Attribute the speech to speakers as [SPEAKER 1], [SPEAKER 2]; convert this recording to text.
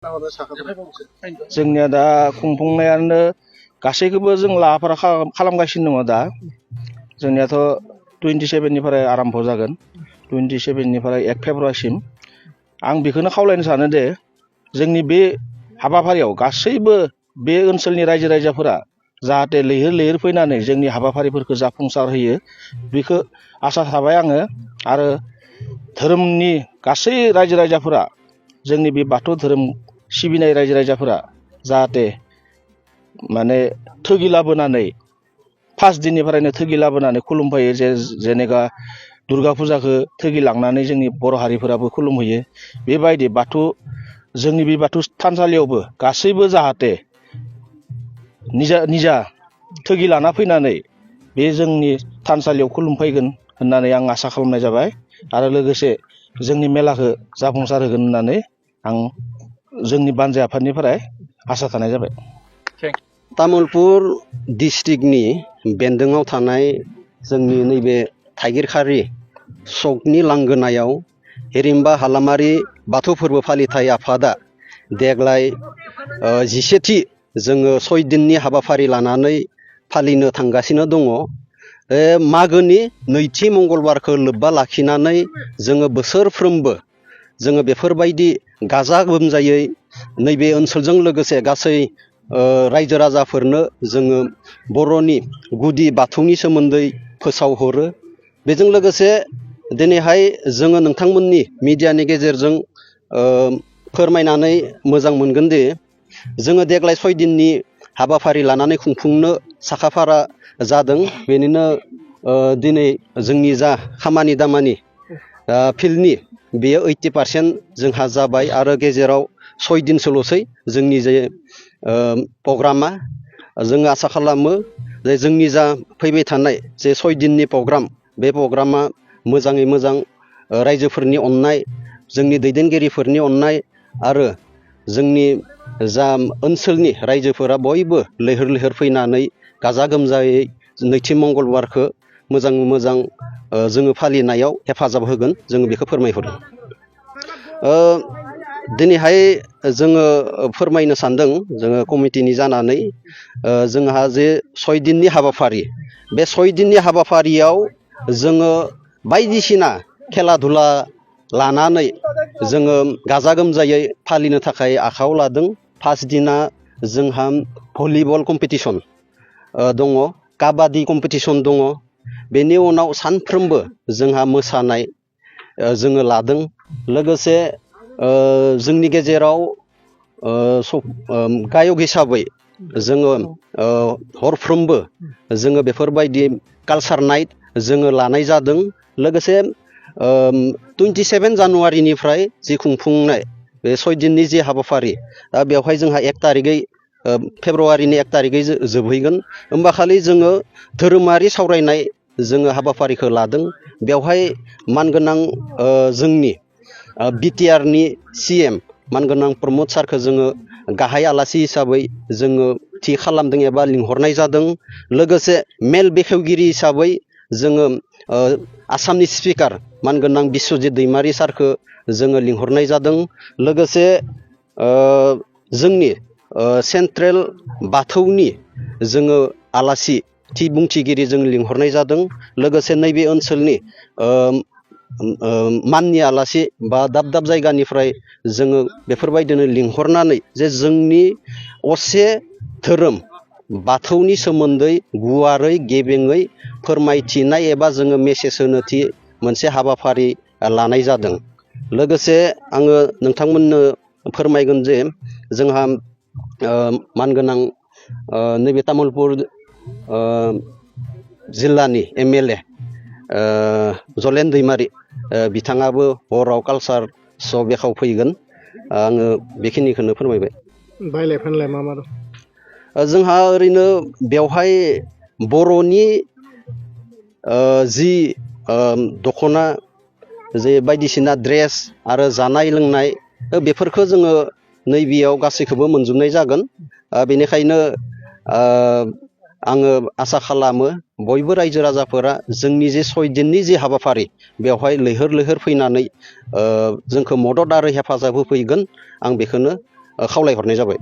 [SPEAKER 1] जोंनिया दा खुंफुंनायानो गासैखौबो जों लाहाफारा खालामगासिनो दङ दा जोंनियाथ' 27 निफ्राय आरम्भ जागोन 27 निफ्राय 1 फेब्रुवारिसिम आं बेखौनो खावलायनो सानो दे जोंनि बे हाबाफारियाव गासैबो बे ओनसोलनि रायजो राजाफोरा जाहाथे लैहोर लैहोर फैनानै जोंनि हाबाफारिफोरखौ जाफुंसार होयो बेखौ आसा थाबाय आङो आरो धोरोमनि गासै रायजो राजाफोरा जोंनि बे बाथौ धोरोम सिबिनाय रायजो राजाफोरा जाहाथे माने थोगि लाबोनानै फार्स्ट दिननिफ्रायनो थोगि लाबोनानै खुलुमफैयो जेनेबा दुर्गा फुजाखौ थोगि लांनानै जोंनि बर' हारिफोराबो खुलुमहैयो बेबायदि जोंनि बे बाथौ थानसालियावबो गासैबो जाहाथे निजा थोगि लाना फैनानै बे जोंनि थानसालियाव खुलुमफैगोन होननानै आं आसा खालामनाय जाबाय आरो लोगोसे जोंनि मेलाखौ जाफुंसार होगोन होननानै आं जोंनि बानजाय आफादनिफ्राय आसा थानाय जाबाय।
[SPEAKER 2] तामुलपुर डिस्ट्रिक्टनि बेन्दोङाव थानाय जोंनि नैबे थाइगिरखारि सकनि लांगोनायाव हिरिम्बा हालामारि बाथौ फोरबो फालिथाय आफादा देग्लाय 17थि जोङो 6 दिननि हाबाफारि लानानै फालिनो थांगासिनो दङ। मागोनि नैथि मंगलबारखौ लोब्बा लाखिनानै जोङो बोसोरफ्रोमबो जोङो बेफोरबायदि गाजा गोमजायै नैबे ओनसोलजों लोगोसे गासै रायजो राजाफोरनो जोङो बर'नि गुदि बाथौनि सोमोन्दै फोसावहरो। बेजों लोगोसे दिनैहाय जोङो नोंथांमोननि मिडियानि गेजेरजों फोरमायनानै मोजां मोनगोन दि जोङो देग्लाय 6 दिननि हाबाफारि लानानै खुंफुंनो साखाफारा जादों। बेनिनो दिनै जोंनि जा खामानि दामानि फिल्डनि बेयो 80% जोंहा जाबाय आरो गेजेराव 6 दिनसोल'सै जोंनि जे प्रग्रामा जोङो आसा खालामो जे जोंनि जा फैबाय थानाय जे 6 दिननि प्रग्राम बे प्रग्रामा मोजाङै मोजां रायजोफोरनि अननाय जोंनि दैदेनगिरिफोरनि अननाय आरो जोंनि जा ओनसोलनि रायजोफोरा बयबो लैहोर लैहोर फैनानै गाजा गोमजायै नैथि मंगलबारखौ मोजाङै मोजां जोङो फालिनायाव हेफाजाब होगोन जोङो बेखौ फोरमायहरो। दिनैहाय जोङो फोरमायनो सानदों जोङो कमिटिनि जानानै जोंहा जे 6 दिननि हाबाफारि बे 6 दिननि हाबाफारियाव जोङो बायदिसिना खेला धुला लानानै जोङो गाजा गोमजायै फालिनो थाखाय आखायाव लादों। फार्स्ट दिना जोंहा भलिबल कम्पिटिसन दङ, काबादि कम्पिटिसन दङ। बेनि उनाव सानफ्रोमबो जोंहा मोसानाय जोङो लादों। लोगोसे जोंनि गेजेराव गायक हिसाबै जोङो हरफ्रोमबो जोङो बेफोरबायदि कालचार नाइट जोङो लानाय जादों। लोगोसे 27 जानुवारिनिफ्राय जि खुंफुंनाय बे 6 दिननि जि हाबाफारि बेवहाय जोंहा 1 तारिखै फेब्रुवारिनि 1 तारिखै जोबहैगोन। होमबा खालि जोङो धोरोमारि सावरायनाय जोङो हाबाफारिखौ लादों। बेवहाय मानगोनां जोंनि बिटिआरनि CM मानगोनां प्रमद सारखौ जोङो गाहाय आलासि हिसाबै जोङो थि खालामदों एबा लिंहरनाय जादों। लोगोसे मेल बेखेवगिरि हिसाबै जोङो आसामनि स्पिकार मानगोनां बिस्वजित दैमारि सारखौ जोङो लिंहरनाय जादों। लोगोसे जोंनि सेन्ट्रेल बाथौनि जोङो आलासि थि बुंथिगिरि जों लिंहरनाय जादों। लोगोसे नैबे ओनसोलनि माननि आलासि बा दाब दाब जायगानिफ्राय जोङो बेफोरबायदिनो लिंहरनानै जे जोंनि असे धोरोम बाथौनि सोमोन्दै गुवारै गेबेङै फोरमायथिनाय एबा जोङो मेसेज होनो थि मोनसे हाबाफारि लानाय जादों। लोगोसे आङो नोंथांमोननो फोरमायगोन जे जोंहा मानगोनां नैबे तामुलपुर जिल्लानि MLA जलेन दैमारि बिथाङाबो हराव कालचार श' बेखावफैगोन। आङो बेखिनिखौनो फोरमायबाय।
[SPEAKER 3] बायलाय फानलाय मा मा दं?
[SPEAKER 2] जोंहा ओरैनो बेवहाय बर'नि जि दख'ना जे बायदिसिना ड्रेस आरो जानाय लोंनाय बेफोरखौ जोङो नैबेयाव गासैखौबो मोनजोबनाय जागोन। बेनिखायनो आङो आसा खालामो बयबो रायजो राजाफोरा जोंनि जे 6 दिननि जे हाबाफारि बेवहाय लैहोर लैहोर फैनानै जोंखौ मदद आरो हेफाजाब होफैगोन। आं बेखौनो खावलायहरनाय जाबाय।